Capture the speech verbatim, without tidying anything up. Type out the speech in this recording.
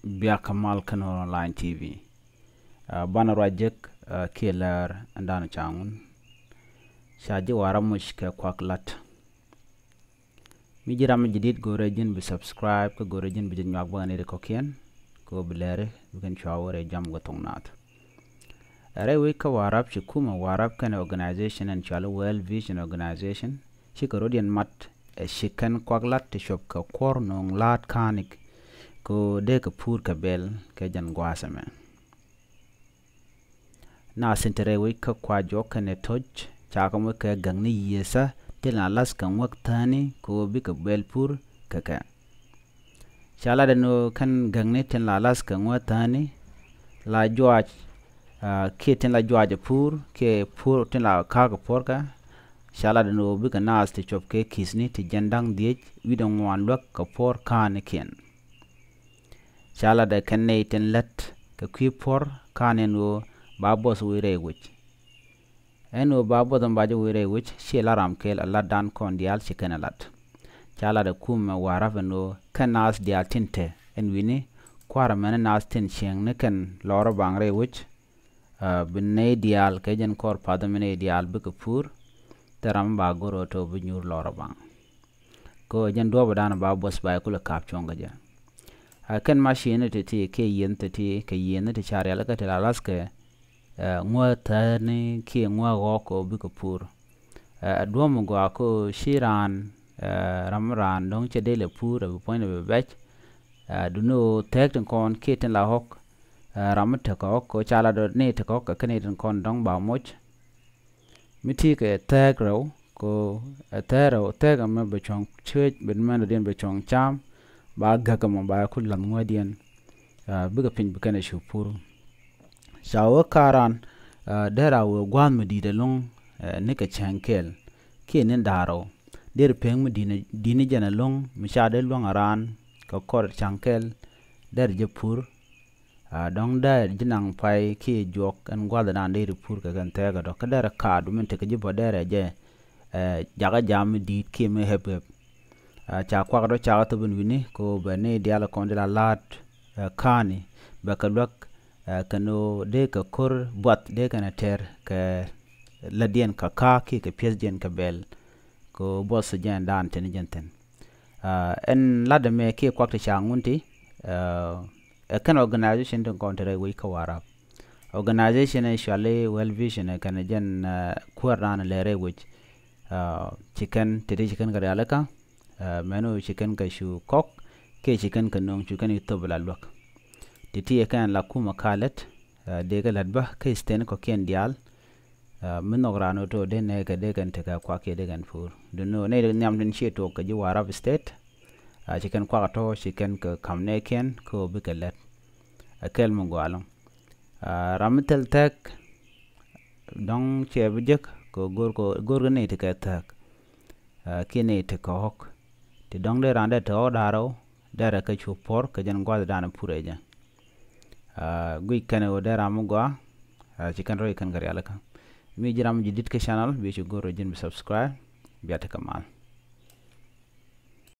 Biakä mal kä Nuer Online T V. Banɛ ruac jek kiɛ lɛr ɛn dan ca ŋun. Ca ji̱ Warap muc kɛ kuak lat. Mi ji̱ ram mi jadid, go̱rɛ ji̱n bi subscribe kä go̱rɛ ji̱n bi jɛ nyuak bä ni ri kɔkiɛn. Kɛ ɣöö bi lɛri bi kɛn cua wä rɛ jam gɔ thok nath. Rɛy wec kä Warap, ci kumɛ Warap kɛnɛ organization ɛn cɔal i̱ World Vision Organization, cikɛ rɔ̱diɛn mat ɛ ci kɛn kuak lat ti cuɔp kɛ kuɔr no̱o̱ŋ la̱a̱t ka̱a̱nik kɛ ɣöö dee kɛ puur kɛ bɛl kɛ jɛn gua̱a̱th ɛmɛ. Naath tin te rɛy wec kä Kuajuɔk kɛnɛ To̱c, ca kɛ moc kɛ gäkni yiëëthä tin la la̱th kɛ ŋuäk thääni kɛ ɣöö bikɛ bɛl puur kɛ kɛ. Ca lat ɛn ɣöö kɛn gäkni tin la la̱th kɛ ŋuäk thääni la juaac, kiɛ tin la juaac ɛ puur kiɛ puur tin la ka̱a̱k ɛ puɔ̱rkɛ. Ca lat ɛn ɣöö bikɛ naath ti cuɔp kɛ ki̱thni ti jiɛn da̱ŋ dhieec wi̱cdɛ ŋuan luäk kɛ puɔ̱r ka̱a̱nikiɛn. Ca latdɛ kɛn nɛy tin lät kɛ kui̱ puɔ̱r ka̱n ɛn ɣöö ba buɔth wi̱i̱ rɛy wec. Ɛn ɣöö ba buɔth ɛn ba jɛ wi̱i̱ rɛy wec, ciɛ la ram kɛl ɛ latdan kɔn diaal ci kɛn ɛ lat. Ca latdɛ kumɛ Warap ɛn ɣöö kɛn naath diaal tin te ɛn wi̱ni kua̱r ɛmɛn naath tin cieŋni kɛn lɔr ɛ baŋ rɛy wec. Bi nɛy diaal kɛ jɛn kɔr path ɛmɛ nɛy diaal bikɛ puur. Thil ram ba go̱r ɣöö tɔ bi nyuur lɔr ɛ baŋ. Kɛ ɣöö jɛn duɔ̱ɔ̱p ɛ da̱a̱n ba buɔth ba kulɛ ka̱p cuɔ̱ŋ kɛ jɛ. Kɛn ma ciëëni ti ti kiɛ yiëëni ti ti kɛ yiëëni ti ca rialikä ti la la̱thkɛ ŋuäk thääni kiɛ ŋuäk ɣɔ̱ɔ̱k kɛ ɣöö bikɛ puur. Ɛ duɔ̱ɔ̱p mi gɔaa kɛ ɣöö ci raan, ram mi raan dɔ̱ŋ cɛ dee lɛ puur ɛ bi puɔ̱nydɛ bi bɛc. Duŋni ɣöö thääk tin kɔn kiɛ tin la ɣɔ̱k, ram mi tekɛ ɣɔ̱k kɛ ɣöö ca la dɔ̱ ni tekɛ ɣɔ̱k kɛ kɛn ni tin kɔn dɔ̱ŋ ba moc. Mi ti kɛ thɛɛk rɛw kɛ ɛ thɛɛk rɛw thɛɛk ɛmɛ bɛ cuɔ̱ŋ cuec bɛ mɛn rɛdiɛn bɛ cuɔ̱ŋ cam. Ba gäk ɛmɔ ba ku la̱th ŋuädiɛn. Bikɛ piny bi kɛn ɛ cu pur. Ca wee ka̱ran, derɛ a wee gua̱a̱th mi di̱i̱t ɛlɔ̱ŋ, nikɛ cäŋ kɛl kiɛ ni da̱a̱r rɛw. Derɛ pek mi di̱i̱t ni jɛn ɛlɔ̱ŋ mi ca dee luäŋ a raan kɛ kɔr cäŋ kɛl. Derɛ jɛ pur. Dɔ̱ŋ dee ji̱ naŋ pay kiɛ juɔk ɛn gua̱thdan dee ri pur kɛ kɛn thɛɛk ɛ dɔ̱k kä derɛ kaat min tekɛ ji̱ bä derɛ jɛ. Jakä jam mi di̱i̱t kiɛ mi hep hep. Ca kuak dɔ̱ cakɛ thop in wi̱ni kɛ ɣöö bɛ ni diaal kɔn di la la̱a̱t ka̱a̱ni bɛ kɛ luäk. Kɛn ɣöö dee kɛ ko̱r buath dee kɛn ɛ tɛr kɛ lätdiɛn kɛ ka̱a̱k kiɛ kɛ pi̱ethdiɛn kɛ bɛl. Kɛ ɣöö buɔth jɛn dan tini jɛn thi̱n. Ɛn lat ɛmɛ kiɛ kuak ti ca ŋun ti ɛ kɛn organization ti kɔn ti rɛy wec kä Warap. Organization ɛ cuali World Vision ɛ kɛn jɛn kuäär dan lɛ rɛy wec. Ci kɛn ti ti ci kɛn kɛ rialikä mɛn ɣöö ci kɛn kɛ cu kɔk kiɛ ci kɛn kɛ no̱o̱ŋ cu kɛn i̱ thop la luäk. Ti ti ɛ kɛn la kumä ka lät dee kɛ lät bä kä ithɛn kɔ̱kiɛn diaal. Mi nhɔk raan ɣöö to̱ dee nɛɛkɛ dee kɛn tekɛ kuak kiɛ dee kɛn puur. Duŋni ɣöö nɛy nhiam tin ciɛ tuɔɔk kɛ ji̱ Warap State. Ci kɛn kuak tɔ̱ ci kɛn kɛ ka̱m nɛɛkiɛn kä ɣöö bikɛ lät. Ɛ kɛl mi gɔaa ɛlɔ̱ŋ. Ram mi thil thɛk dɔ̱ŋ ciɛ bi jek kɛ go̱r kɛ go̱r kɛ nɛy ti kɛ thäk. Kiɛ nɛy ti kɛ ɣɔ̱k ti dɔ̱ŋ dee raan dee te ɣɔ̱k da̱a̱r rɛw derɛ kɛ cu puɔ̱r kɛ jɛn gua̱thdan pur ɛ jɛ. Guic kɛn ɛ ɣöö dee ram mi gɔaa. Ci kɛn rɔy kɛn kɛ rialikä. Mi ji̱ ram mi ji̱ di̱t kä channel bi ci go̱r rɔ ji̱n bi subscribe. Bia tekɛ mal.